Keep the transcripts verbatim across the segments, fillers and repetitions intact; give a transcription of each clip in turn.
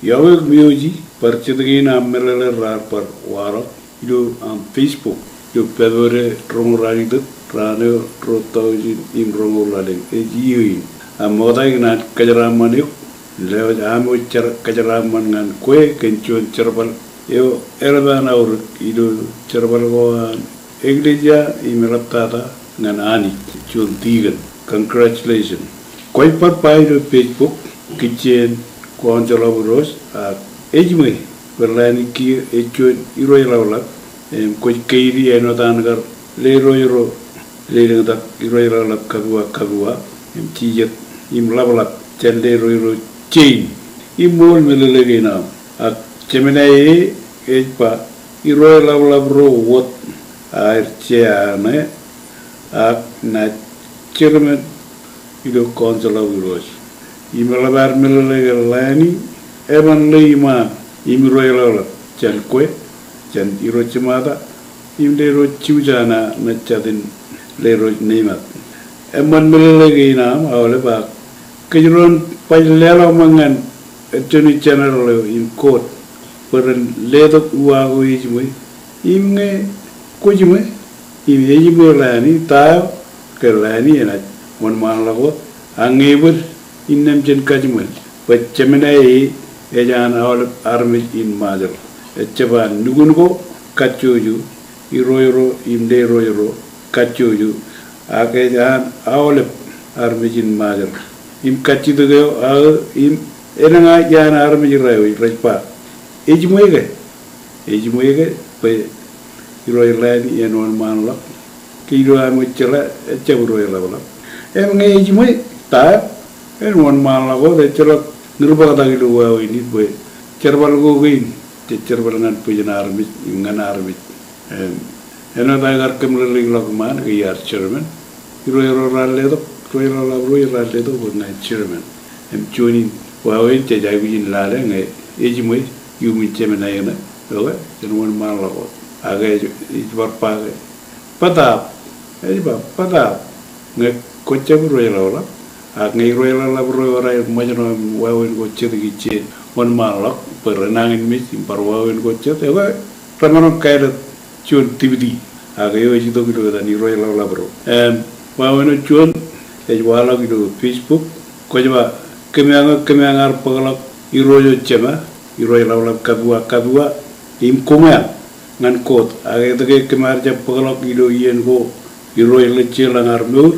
Iọkwe eok Mioji, bar jet kein aṃ meḷeḷe raar bar waḷọk ilo aṃ Facebook ilo Pāpede roñoul ralitōk, raan eo ruo taujin im roñoul ḷalem. Ej iiō in. Aṃ ṃokta ikōṇaan kōjeraaṃṃan eok, lewōj aṃ wōj jar kōjeraaṃṃan ñan kwe kōn juon jerbal eo eḷap an aorōk ilo jerbal ko an eklejia im eḷaptata ñan Anij, juon tikōn. Congratulations. Kwōj bar ba ilo Facebook, kijjien Council of Irooj, ak ejiṃwe bwe Lani kiiō ej juon irooj ḷapḷap, im kwōj keidi āinwōt an kar lerooj ro, lelōñtak irooj ḷapḷap Kapiwa Kapiwa, im jijet im ḷapḷap jān lerooj ro jein. Im ṃool meḷeḷe kein aṃ. Ak Jemānae ej ba, irooj ḷapḷap ro wōt aer jea ṇe, ak naaj chairman ilo Council of Irooj. Im eḷap ad meḷeḷe ke Lani eban ḷe iṃaan im irooj ḷapḷap jān kwe, jān Irooj Jemata, im lerooj Jiujana, ñe jatū in lerooj Neimat. Eṃṃan meḷeḷe kein aṃ aolep, ak kōjro en baj leḷọk ṃōk ñan Attorney General eo im court bwe ren letok uwa ko ejiṃwe. Im ñe kwōjiṃwe im ejiṃwe Lani, ta eo ke Lani enaaj wōnṃaanḷọk wōt? Ak ñe ebōd, innām jen kajiṃwe bwe Jemānae ej an aolep armej in Ṃajeḷ. Ejjab an nukun ko kajjojo, irooj ro im lerooj ro kajjojo, ak ej an aolep armej in Ṃajeḷ. Im kajjitōk eo aō, im elōñ iaan armej raewiel rej ba, ejiṃwe ke, ejiṃwe ke bwe irooj Lani en wōnṃaanḷọk? Ke ilo aṃ wōj jeḷā, ejjab irooj ḷapḷap. Im ñe ejiṃwe, ta eo? En wōnṃaanḷọk wōt, ejjeḷọk ñūrbōktak ilo wāween in bwe jerbal ko kein jej jerbal ñan bwijin armej im ñan armej. Im āinwōt aō kar kōmeḷeḷeikḷọk iṃaan ke iar chairman, irooj ro raar letok, irooj ḷapḷap ro raar letok bwe ña chairman. Im juon in wāween jej aikuj in lale ñe ejiṃwe iuṃwin Jemānae ṇe. Okay, jen wōnṃaanḷọk wōt. Ak ej, ej bar ba ke, bōtaab, ej ba bōtaab, ñe kwōjjab irooj ḷapḷap. Ak ñe irooj ḷapḷap ro eo raar ṃōjṇọ im wāween ko jet, kijjien wōnṃaanḷọk bwe renañinmej im bar wāween ko jet, ekwe remaroñ kāālōt juon deputy, ak eo ej itok ilo etan irooj ḷapḷap ro. Im wāween eo juon ej waḷọk ilo Facebook, kwōj ba, kōmeañ eo kōmeañ ar bōkḷọk irooj eo jema, irooj ḷapḷap Kapiwa Kapiwa, im kōmeañ ñan court. Ak etke kōm ar jab bōkḷọk ilo iien ko irooj ḷejjeḷañ ar mour?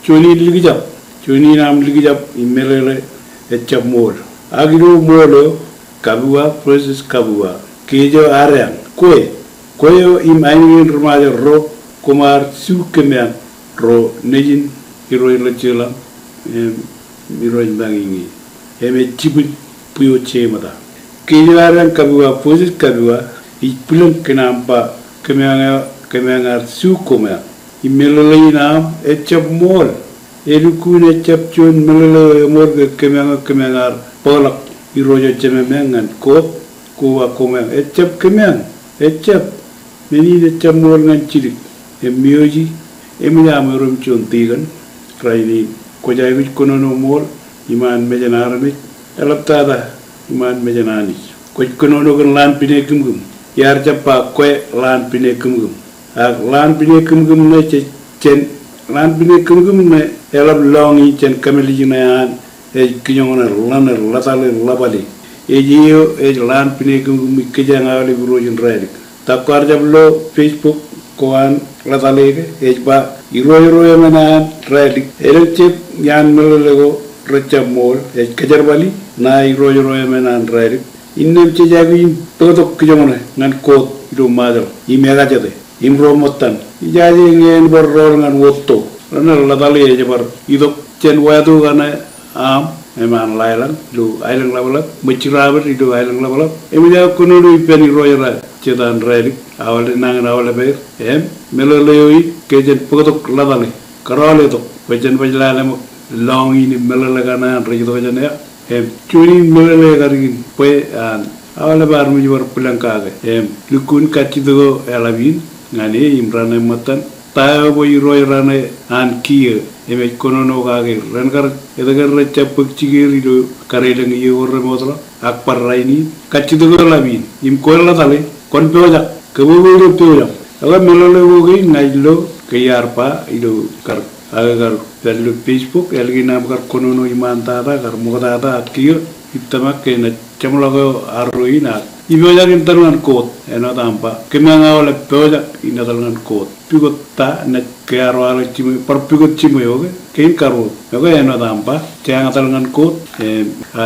Juon in likjab, juon in aṃ likjab im meḷeḷe ejjab ṃool. Ak ilo ṃool eo, Kapiwa versus Kapiwa, kōj eo adeañ, kwe, kwe eo im ainikien ri-Ṃajeḷ ro, koṃ ar su kōmeañ ro nejin irooj ḷejjeḷañ im irooj ṃōñā ñe, im ej jibwin bwio jeṃōta. Kōj eo adeañ, Kapiwa versus Kapiwa, ij bwilōñ kōn aṃ ba kōmeañ eo kōmeañ ar su kōmeañ. Im meḷeḷe in aṃ ejjab ṃool. Elukkuun ejjab juon meḷeḷe eo eṃool ke kōmeañ eo kōmeañ ar bōkḷọk irooj eo jememeañ ñan court, koba kōmeañ. Ejjab kōmeañ, ejjab. Men in ejjab ṃool ñan jidik. Im Mioji, eṃōj aṃ erom juon tikōn rainin. Kwōj aikuj kōnono ṃool iṃaan mejān armej, eḷaptata iṃaan mejān Anij. Kwōj kōnono kōn ḷaan pine kūmkūm. Iar jab ba kwe ḷaan pine kūmkūm. Ak ḷaan pine kūmkūm ṇe jej, jān ḷaan pine kūmkūm ṇe eḷap lọñiin jān kōmālij ṇe an ej kijoñan ḷōṇe, ḷōtale, ḷapale. Ej eo ej ḷaan pine kūmkūm ij kōjeañ aolep irooj in Rālik. Ta kwaar jab lo Facebook ko an ḷōtale ke? Ej ba irooj ro emān an Rālik. Elōñ jab iaan meḷeḷe ko rejjab ṃool, ej kōjerbali ṇae irooj ro emān an Rālik. Innām jej aikuj in bōktok kijoñṇe ñan court ilo Ṃajeḷ im ekajete im ro ṃōttan. Ijaje ñe en bar rool ñan wōt to, renaaj ḷōtale ej bar itok jān wāto kaṇe aṃ, eṃṃan ḷaeḷañ ilo aelōñ ḷapḷap, ṃōjjirabōd ilo aelōñ ḷapḷap. Eṃōj aō kōnono ippān irooj ro jet an Rālik, aolep nañin aolep er, im meḷeḷe eo in ke jen bōktok ḷōtale, kōrọọl etok bwe jen baj lale ṃōk lọñiin im meḷeḷe kaṇe an rej itok jān eō. Im juon in meḷeḷe kar in bwe an aolep armej bar bwilōñ kake. Im lukkuun kajjitōk eo eḷap in ñan e im raṇe ṃōttan, ta eo bwe irooj raṇe an kiiō im ej kōnono kake ren kar etke rej jab bōk jikier ilo kar elōñ iiō ko remootḷọk ak bar rainin. Kajjitōk eo ḷap in im kwe ḷotaḷe, kwōn pojak, kōbwebwe ilo pojak. Ekwe meḷeḷe ko kein ña ij lo ke iar ba ilo kar, ak kar pād ilo Facebook, ālikin aṃ kar kōnono iṃaantata, kar ṃoktata ak kiiō, ij tōmak ke enaaj jeṃḷọk eo arro in ak ipojak in etal ñan koot. Āinwōt aṃ ba, kōmeañ aolep pojak in etal ñan koot. Pukot ta, naaj ke ar waḷọk jiṃwe, bar pukot jiṃwe, okay? Kein karuo. Ekwe āinwōt aṃ ba, jeañ etal ñan koot, im, a,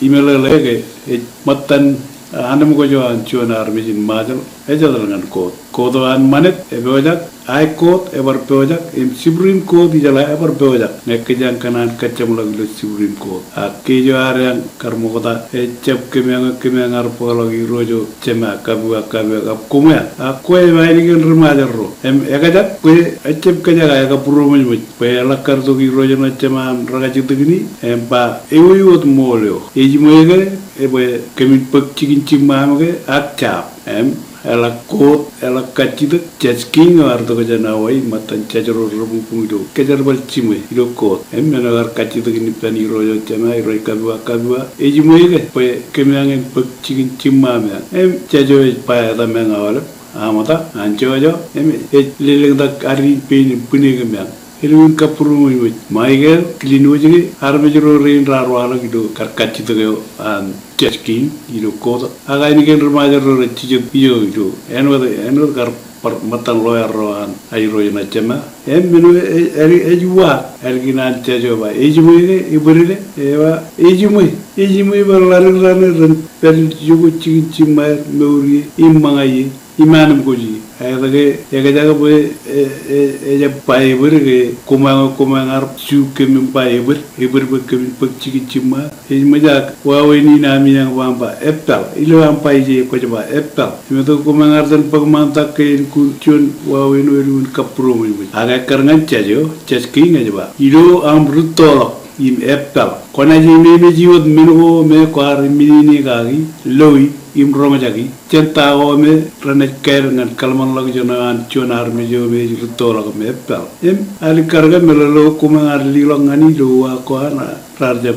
imeḷeḷe ke ej ṃōttan, a, anemkwōj eo an juon armej in Ṃajeḷ, ej etal ñan koot. Koot eo an ṃanit epojak, High Court ebar pojak, im Supreme Court ijeḷā ebar pojak. Ñe kōjeañ kōṇaan kajjeṃḷọk ilo Supreme Court. Ak kōj eo ad eañ kar ṃokta, ejjab kōmeañ, kōmeañ ar bōkḷọk irooj eo jema, kapiwa, kapiwa, kab koṃeañ. Ak kwe im ainikien ri-Ṃajeḷ ro. Im ekajak kwe, ejjab kōjak aō kabūroṃōjṃōj. Bwe eḷak kar tok irooj eo jema aṃ rekajjitōkini, im ba, ewi wōt ṃool eo. Ejiṃwe ke, e bwe kōmin bōk jikin jiṃṃaam ke, ak jab. Im eḷak koot, eḷak kajjitōk, Judge King eo ear itok jān Hawaii, ṃōttan judge ro rebuñbuñ ilo kōjerbal jiṃwe ilo koot. Im men eo kar kajjitōk in ippān irooj eo jema, irooj kapiwa, kapiwa, ejiṃwe ke, bwe kōmeañ en bōk jikin jiṃṃaam eañ. Im judge eo ej ba etaṃ eañ aolep, aṃ ta, an judge eo, im ej lelōñtak ad in pein im bwine kōmeañ. Elukkuun kabūroṃōjṃōj. Michael, Kilinwōjke, armej ro rein raar waḷọk ilo kar kajjitōk eo an Judge King ilo koot. Ak ainikien ri-Ṃajeḷ ro rej jijet ijo ilo. Āinwōt, āinwōt kar bar ṃōttan lawyer ro an irooj eo jema. Im men eo ej, ej, ej uwaak, ālikin an judge eo ba, ejiṃwe ke, ebōd ke, eba, ejiṃwe, ejiṃwe bwe ḷadik raṇe ren pād ijo ko jikin jiṃṃaer, mour ie, im ṃōñā ie. Im anemkwōj ie. Ak etke, ekajak bwe, e, e, ejab ba ebōd ke koṃeañ, koṃeañ ar sue kōm im ba ebōd, ebōd bwe kōmin bōk jikin jiṃṃaer. Ej ṃōj ak wāween in ami eañ ba aṃ ba, eppāl. Ilo aṃ ba ije kwōj ba, eppāl. Im etke koṃeañ ar iten bōk ṃaantak ke elukkuun juon wāween eo elukkuun kabūroṃōjṃōj. Ak ekkar ñan judge eo, Judge King ej ba, ilo aṃ rūttoḷọk im eppāl, kwōnaaj ememeji wōt men ko me kwaar imminene kaki, loi, im roñjaki jān ta ko me renaaj kāāl ñan kōḷmānḷọkjeṇ eo an juon armej eo me ej rūttoḷọk im eppāl. Im alikkar ke meḷeḷe ko koṃeañ ar leḷọk ñan e ilo uwaak ko an, raar jab,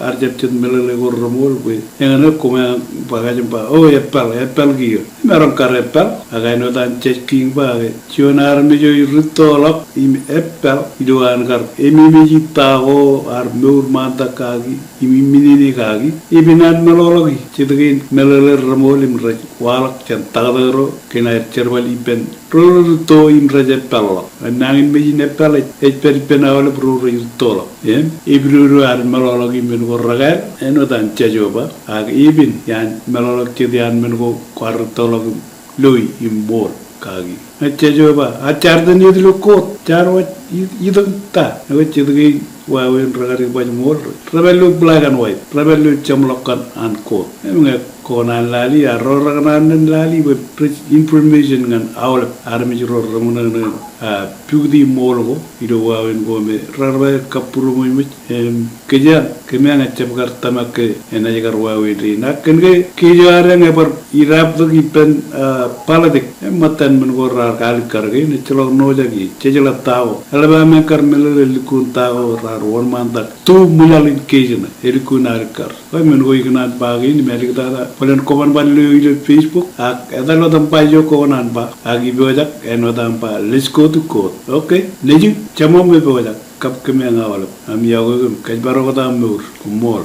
ar jab jet meḷeḷe ko reṃool bwe eñṇe koṃeañ ba kajin ba, o, eppāl, eppāl kiiō. Im erom kar eppāl, ak āinwōt an Judge King ba ke juon armej eo ej rūttoḷọk im eppāl ilo an kar ememeji ta ko ar mour ṃaantak kaki im imminene kaki, epen an meḷọkḷọki. Jet kein meḷeḷe reṃool im rej waḷọk jān taktō ro kōn aer jerbal ippān ro rej rūtto im rej eppālḷọk. Nañinmej in eppāl ej, ej pād ippān aolep ro rej rūttoḷọk. Im epidodo an meḷọkḷọk im men ko rekāāl, āinwōt an judge eo ba, ak epen iaan meḷọkḷọk jet iaan men ko kwaar rūttoḷọk im loi im ṃool kaki. Ñe judge eo ba, a jaar iten iet ilo koot, jaar waj i-, itok ta. Ekwe jet kein wāween rekar ikwaj ṃool rej. Rej pād ilo black and white, rej pād ilo jeṃḷọk kaṇ an koot. Im ñe kwō kōṇaan lale, ak ro rekōṇaan lale bwe rej information ñan aolep armej ro reṃōṇōṇō, a, pukot ṃool ko ilo wāween ko me raar ba kabūroṃōjṃōj. Im kōjeañ, kōmeañ ejjab kar tōmak ke enaaj kar wāween rein. Ak kōn ke kōj eo ad eañ ebar idaaptok ippān, a, politics, im ṃōttan men ko raar kalikkar kein, ejjeḷọk ṇojak ie, jejeḷā ta ko. Eḷap aṃ eañ kar meḷeḷe lukkuun ta ko raar wōnṃaantak tuṃwilaḷ in case ṇe, elukkuun alikkar. Bwe men ko ikōṇaan ba kein im āliktata bōlen kwōban bar lo ilo Facebook, ak etal wōt aṃ ba ijo kwō kōṇaan ba, ak ipojak, āinwōt aṃ ba, let's go to court. Okay, nejū, jeṃṃool im epojak. Kab kōmeañ aolep. Aṃ iọkwe kōm, kōjparok wōt aṃ mour. Koṃṃool.